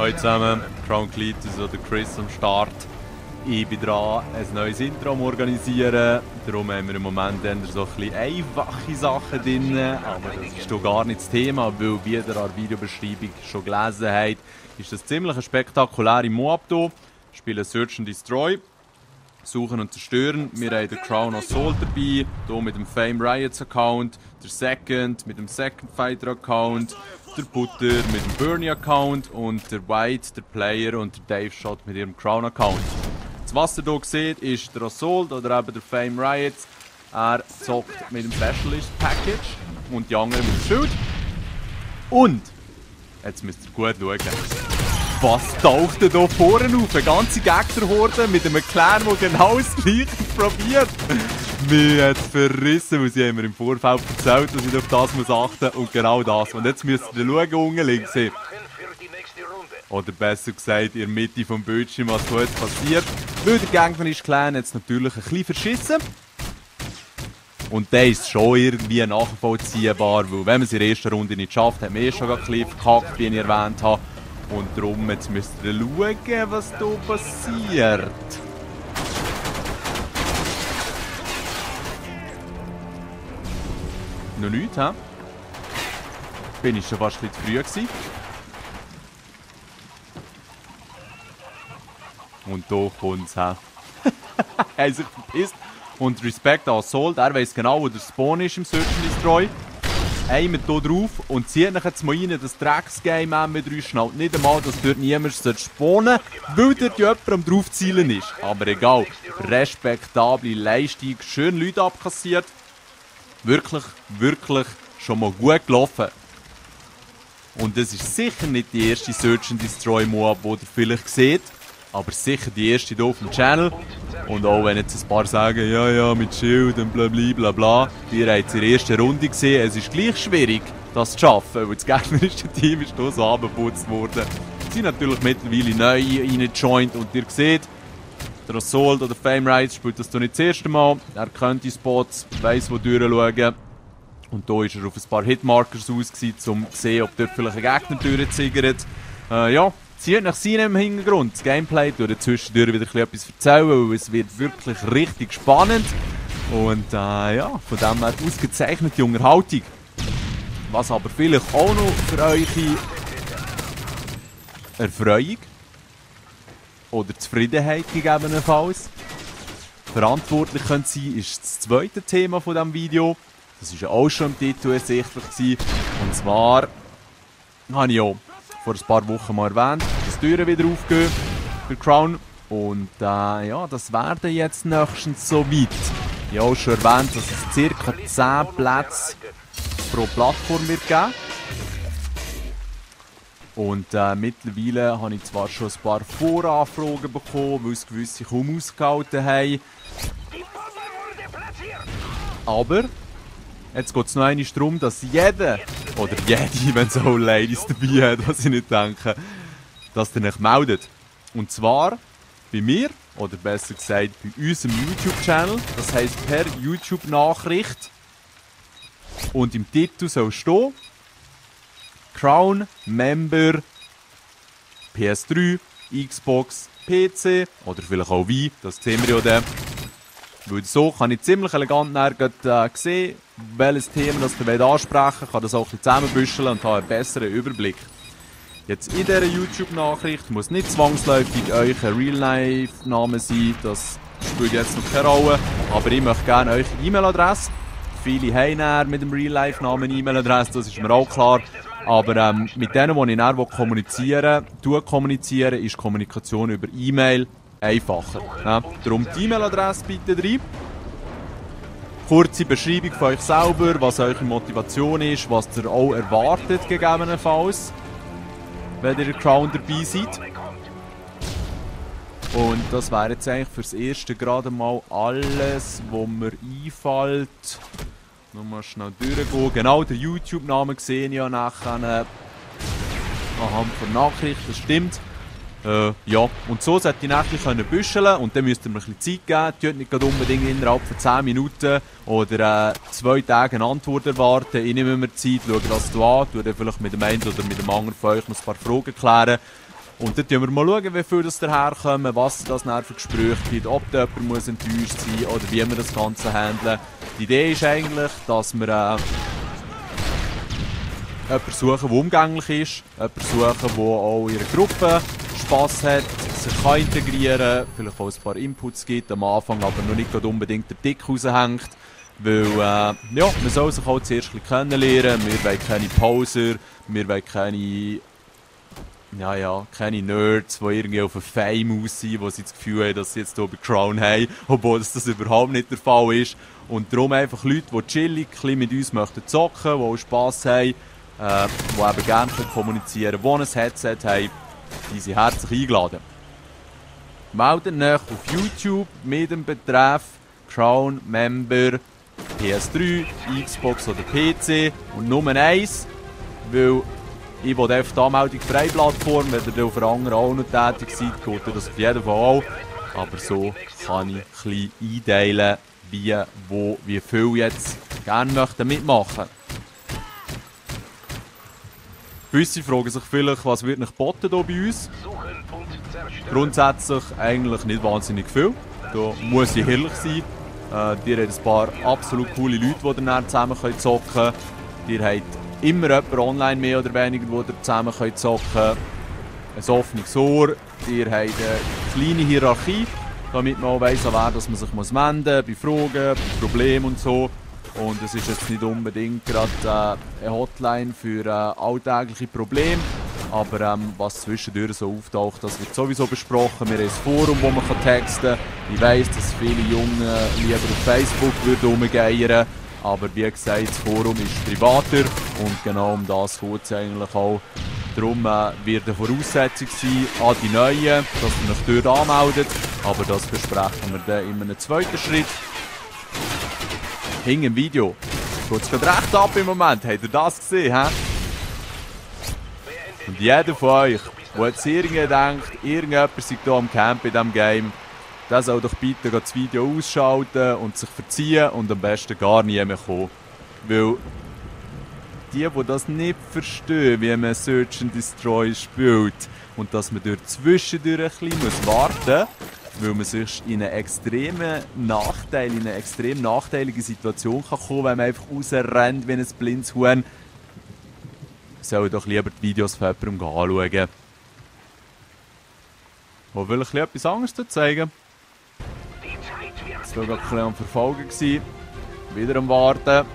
Hallo zusammen, Crown Cletus oder Chris am Start. Ich bin dran, ein neues Intro zu organisieren. Darum haben wir im Moment eher so ein bisschen einfache Sachen drin. Aber das ist hier gar nicht das Thema, weil wie ihr an der Videobeschreibung schon gelesen habt, ist das ziemlich eine spektakuläre Moab hier. Wir spielen Search and Destroy. Suchen und zerstören. Wir haben den Crown Assault dabei, hier mit dem Fame Riots Account, der Second mit dem Second Fighter Account, der Butter mit dem Bernie Account und der White, der Player und der Dave Shot mit ihrem Crown Account. Das, was ihr hier seht, ist der Assault oder eben der Fame Riots. Er zockt mit dem Specialist Package und die anderen mit dem Schild. Und, jetzt müsst ihr gut schauen. Was taucht denn hier vorne auf? Eine ganze Gegnerhorde mit einem Clan, der genau das Gleiche probiert. Mir hat es verrissen, weil sie haben mir im Vorfeld erzählt, dass ich auf das muss achten muss. Und genau das. Und jetzt müsst ihr schauen, unten links. Oder besser gesagt, in der Mitte vom Bildschirm, was hier jetzt passiert. Weil der gegnerische Clan jetzt natürlich ein bisschen verschissen. Und der ist schon irgendwie nachvollziehbar, weil wenn man es in der ersten Runde nicht schafft, hat man schon ein bisschen verkackt, wie ich erwähnt habe. Und darum, jetzt müsst ihr schauen, was hier passiert. Noch nichts, hä? Bin ich schon fast ein bisschen zu früh gewesen. Und hier kommt es, hä? Er hat sich verpisst. Und Respekt an Assault, er weiss genau, wo der Spawn ist im Search and Destroy. Aimet hier drauf und zieht euch jetzt mal rein, das Drecksgame M3 schnallt nicht einmal, dass dort niemand spawnen sollte, weil dort jemand am draufzielen ist. Aber egal, respektable Leistung, schön Leute abkassiert. Wirklich, wirklich schon mal gut gelaufen. Und das ist sicher nicht die erste Search and Destroy Moab, die ihr vielleicht seht. Aber sicher die erste hier auf dem Channel. Und auch wenn jetzt ein paar sagen, ja, mit Schild und bla bla. Ihr habt es in der ersten Runde gesehen, es ist gleich schwierig, das zu schaffen, weil das gegnerische Team ist hier so abgeputzt worden. Sie sind natürlich mittlerweile neu reingejoint und ihr seht, der Assault oder Fame Riots spielt das hier nicht das erste Mal. Er kennt die Spots, weiss wo durchschauen. Und hier ist er auf ein paar Hitmarkers aus, um zu sehen, ob dort vielleicht ein Gegner durchziggert. Ja. Zieht nach seinem Hintergrund das Gameplay, durch zwischendurch wieder etwas erzählen, weil es wird wirklich richtig spannend. Und ja, von dem her ausgezeichnete Unterhaltung. Was aber vielleicht auch noch für eure Erfreuung oder Zufriedenheit gegebenenfalls verantwortlich könnte sein, ist das zweite Thema von diesem Video. Das war ja auch schon im Titel ersichtlich. Und zwar habe ich ja vor ein paar Wochen mal erwähnt, dass die Türen wieder aufgehen für Crown. Und ja, das werden jetzt nächstens so weit. Ich habe auch schon erwähnt, dass es ca. 10 Plätze pro Plattform wird geben. Und mittlerweile habe ich zwar schon ein paar Voranfragen bekommen, weil es gewisse kaum ausgehalten haben. Aber jetzt geht es noch einmal darum, dass jeder, oder jede, wenn es auch Ladies dabei hat, was ich nicht denke, dass ihr euch meldet. Und zwar bei mir, oder besser gesagt bei unserem YouTube-Channel, das heisst per YouTube-Nachricht. Und im Titel soll stehen, Crown Member PS3, Xbox, PC oder vielleicht auch Wii, das sehen wir ja dann. Weil so kann ich ziemlich elegant sehen, welches Thema das ihr ansprechen wollt, kann das auch ein bisschen zusammenbüscheln und habe einen besseren Überblick. Jetzt in dieser YouTube-Nachricht muss nicht zwangsläufig euer Real-Life-Name sein, das spielt jetzt noch keine Rolle, aber ich möchte gerne eure E-Mail-Adresse. Viele haben näher mit dem Real-Life-Namen eine E-Mail-Adresse, das ist mir auch klar. Aber mit denen, die ich näher kommunizieren, ist Kommunikation über E-Mail einfacher. Ja, darum die E-Mail-Adresse bitte rein. Kurze Beschreibung von euch selber, was eure Motivation ist, was ihr auch erwartet gegebenenfalls, wenn ihr in Crown dabei seid. Und das wäre jetzt eigentlich fürs Erste gerade mal alles, was mir einfällt. Nochmal schnell durchgehen. Genau, den YouTube-Namen sehe ich ja nachher anhand der Nachricht, das stimmt. Ja, und so sollte ich nachher büscheln und dann müsst ihr mir ein bisschen Zeit geben. Tut nicht unbedingt innerhalb von 10 Minuten oder 2 Tagen eine Antwort erwarten. Ich nehme mir Zeit, schaue das an, tue dann vielleicht mit dem einen oder mit dem anderen von euch noch ein paar Fragen klären. Und dann schauen wir mal, wie viel das daherkommen, was das dann für Gespräche gibt, ob da jemand muss enttäuscht sein muss oder wie wir das Ganze handeln. Die Idee ist eigentlich, dass wir jemanden suchen, der umgänglich ist, jemanden suchen, der auch in einer Gruppe Spass hat, sich kann integrieren, vielleicht auch ein paar Inputs gibt, am Anfang aber noch nicht unbedingt der Dick raushängt. Weil, ja, man soll sich auch zuerst ein bisschen kennenlernen, wir wollen keine Poser, wir wollen keine Nerds, die irgendwie auf einen Fame aus sind, wo sie das Gefühl haben, dass sie jetzt hier bei Crown haben, obwohl das überhaupt nicht der Fall ist. Und darum einfach Leute, die chillig mit uns möchten zocken, die auch Spass haben, die eben gerne kommunizieren können, die ein Headset haben, die sind herzlich eingeladen. Meldet euch auf YouTube mit dem Betreff Crown Member PS3, Xbox oder PC und Nummer 1, weil ich will einfach die Anmeldung freie Plattform, wenn ihr auf einer anderen auch noch tätig seid, geht das auf jeden Fall auch. Aber so kann ich ein bisschen einteilen, wie viel jetzt gerne möchten mitmachen. Gewisse fragen sich vielleicht, was wird nicht geboten hier bei uns? Grundsätzlich eigentlich nicht wahnsinnig viel. Da muss ich ehrlich sein. Ihr habt ein paar absolut coole Leute, die dann zusammen zocken können. Ihr habt immer jemanden online mehr oder weniger, wo ihr zusammen zocken könnt. Ein offenes Ohr. Ihr habt eine kleine Hierarchie, damit man auch weiss, an wer dass man sich wenden muss, bei Fragen, bei Problemen und so. Und es ist jetzt nicht unbedingt gerade eine Hotline für alltägliche Probleme. Aber was zwischendurch so auftaucht, das wird sowieso besprochen. Wir haben ein Forum, wo man texten kann. Ich weiss, dass viele Junge lieber auf Facebook rumgeiern. Aber wie gesagt, das Forum ist privater. Und genau um das geht es eigentlich auch. Darum wird eine Voraussetzung sein an die Neuen, dass ihr euch dort anmeldet. Aber das besprechen wir dann in einem zweiten Schritt. Hing im Video. Geht es gerade recht ab im Moment. Habt ihr das gesehen? He? Und jeder von euch, der jetzt irgendwie denkt, irgendjemand sei hier am Camp in diesem Game, der soll doch bitte das Video ausschalten und sich verziehen und am besten gar nie mehr kommen. Weil die das nicht verstehen, wie man Search and Destroy spielt und dass man dort zwischendurch ein bisschen warten muss, weil man sich in einen extremen Nachteil, in eine extrem nachteilige Situation kann kommen, wenn man einfach rausrennt wie ein blindes Huhn. Soll doch lieber die Videos von jemandem anschauen. Wo will ich etwas anderes zeigen? Das war gerade ein bisschen am Verfolgen. Wieder am Warten.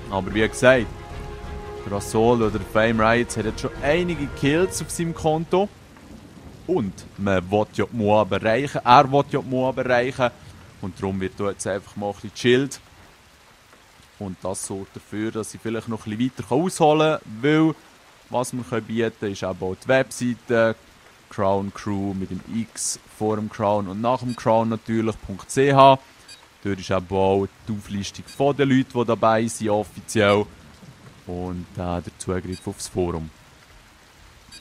Aber wie gesagt, der Assault oder Fame Riots hat jetzt schon einige Kills auf seinem Konto. Und man will ja die Moab erreichen. Er will ja die Moab erreichen. Und darum wird hier jetzt einfach mal ein bisschen chillt. Und das sorgt dafür, dass ich vielleicht noch ein bisschen weiter ausholen kann, weil was wir bieten können, ist auch die Webseite Crown Crew mit dem X vor dem Crown und nach dem Crown natürlich.ch. Dort ist auch die Auflistung der Leute, die dabei sind, offiziell. Und der Zugriff aufs Forum.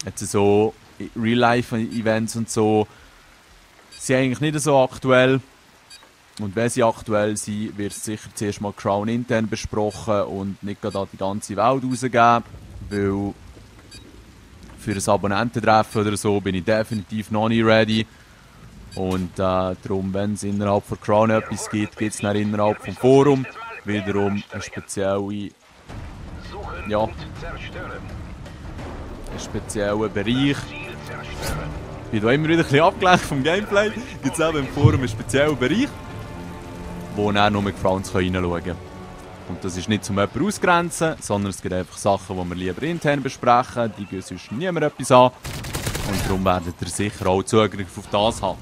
Jetzt so Real-Life-Events und so sind eigentlich nicht so aktuell. Und wenn sie aktuell sind, wird es sicher zuerst mal Crown intern besprochen und nicht gerade an die ganze Welt rausgeben, weil für ein Abonnententreffen oder so bin ich definitiv noch nicht ready. Und darum, wenn es innerhalb von Crown etwas gibt, gibt es dann innerhalb vom Forum wiederum eine spezielle, ja, einen speziellen Bereich. Ich bin da immer wieder ein bisschen abgelenkt vom Gameplay. Gibt es auch im Forum einen speziellen Bereich, wo dann nur mit Crowns reinschauen können. Und das ist nicht zum jemanden ausgrenzen, sondern es gibt einfach Sachen, die wir lieber intern besprechen. Die gehen sonst niemand etwas an. Und darum werdet ihr sicher auch Zugriff auf das haben.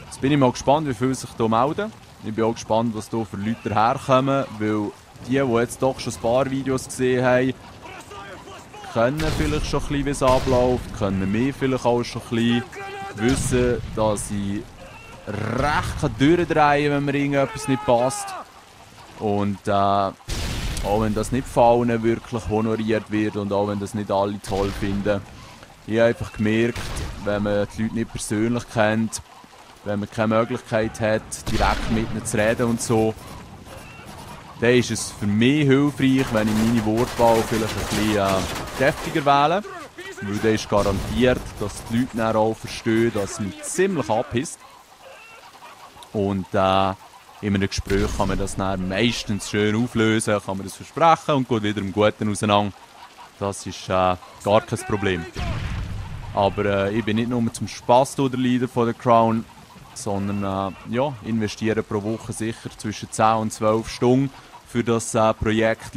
Jetzt bin ich mal gespannt, wie viele sich hier melden. Ich bin auch gespannt, was hier für Leute herkommen, weil die jetzt doch schon ein paar Videos gesehen haben, können vielleicht schon ein bisschen, wie es abläuft, können mir vielleicht auch schon ein bisschen wissen, dass ich recht durchdrehen kann, wenn mir irgendetwas nicht passt. Und auch wenn das nicht von allen wirklich honoriert wird und auch wenn das nicht alle toll finden. Ich habe einfach gemerkt, wenn man die Leute nicht persönlich kennt, wenn man keine Möglichkeit hat, direkt mit ihnen zu reden und so, dann ist es für mich hilfreich, wenn ich meine Wortwahl vielleicht ein bisschen deftiger wähle. Weil dann ist garantiert, dass die Leute dann auch verstehen, dass es mich ziemlich abhisst. Und in einem Gespräch kann man das dann meistens schön auflösen, kann man das versprechen und geht wieder im Guten auseinander. Das ist gar kein Problem. Aber ich bin nicht nur zum Spass der Leader von der Crown, sondern ja, investiere pro Woche sicher zwischen 10 und 12 Stunden für das Projekt.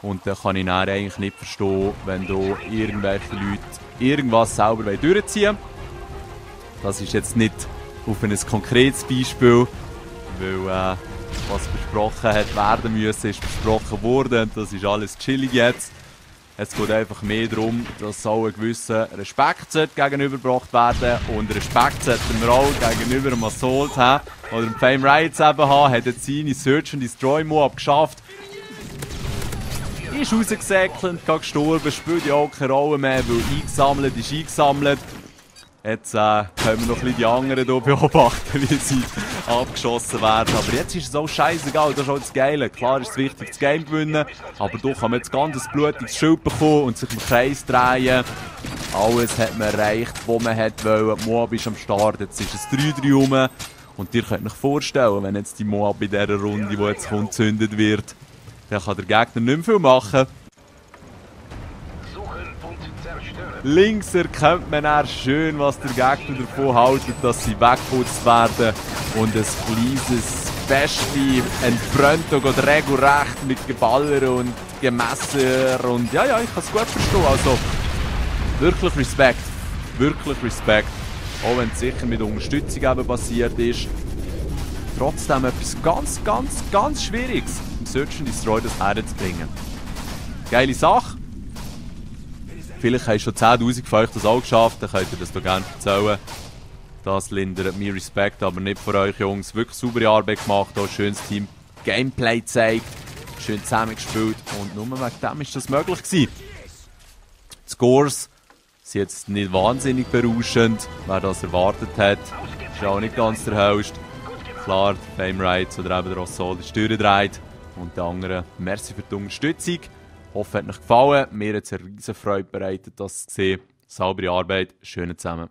Und dann kann ich dann eigentlich nicht verstehen, wenn da irgendwelche Leute irgendwas selber durchziehen wollen. Das ist jetzt nicht auf ein konkretes Beispiel, weil was besprochen hat werden müssen, ist besprochen worden und das ist alles chillig jetzt. Es geht einfach mehr darum, dass auch ein gewisser Respekt gegenübergebracht werden und Respekt sollten wir auch gegenüber dem Assault haben oder dem Fame Riots eben haben, hat jetzt seine Search and Destroy Moab geschafft. Ist rausgesäckelt, gestorben, spielt ja auch keine Rolle mehr, weil eingesammelt ist eingesammelt. Jetzt können wir noch ein bisschen die anderen hier beobachten, wie sie abgeschossen werden. Aber jetzt ist es auch scheißegal, das ist auch das Geile. Klar ist es wichtig, das Game zu gewinnen, aber hier kann man jetzt ganz ein blutiges Schild bekommen und sich im Kreis drehen. Alles hat man erreicht, was man wollte. Moab ist am Start, jetzt ist es 3-3 rum. Und ihr könnt euch vorstellen, wenn jetzt die Moab in dieser Runde, die jetzt kommt, gezündet wird, dann kann der Gegner nicht mehr viel machen. Links erkennt man dann schön, was der Gegner davon hält, dass sie weggeputzt werden. Und ein kleines Festli entbrennt hier regelrecht mit Geballer und Gemesser. Und ja, ich kann es gut verstehen. Also wirklich Respekt. Wirklich Respekt. Auch wenn es sicher mit Unterstützung eben passiert ist. Trotzdem etwas ganz Schwieriges, im Search and Destroy das herzubringen. Geile Sache. Vielleicht haben schon 10'000 von euch das auch geschafft, dann könnt ihr das doch gerne erzählen. Das lindert mir Respekt, aber nicht von euch Jungs. Wirklich saubere Arbeit gemacht, auch schönes Team Gameplay gezeigt, schön zusammengespielt und nur wegen dem ist das möglich gewesen. Die Scores sind jetzt nicht wahnsinnig berauschend, wer das erwartet hat, ist auch nicht ganz der hellste. Klar, der Fame Riots oder eben der Assault ist durchgedreht und die anderen, merci für die Unterstützung. Ich hoffe, es hat euch gefallen. Mir hat es eine riesen Freude bereitet, das zu sehen. Saubere Arbeit, schön zusammen.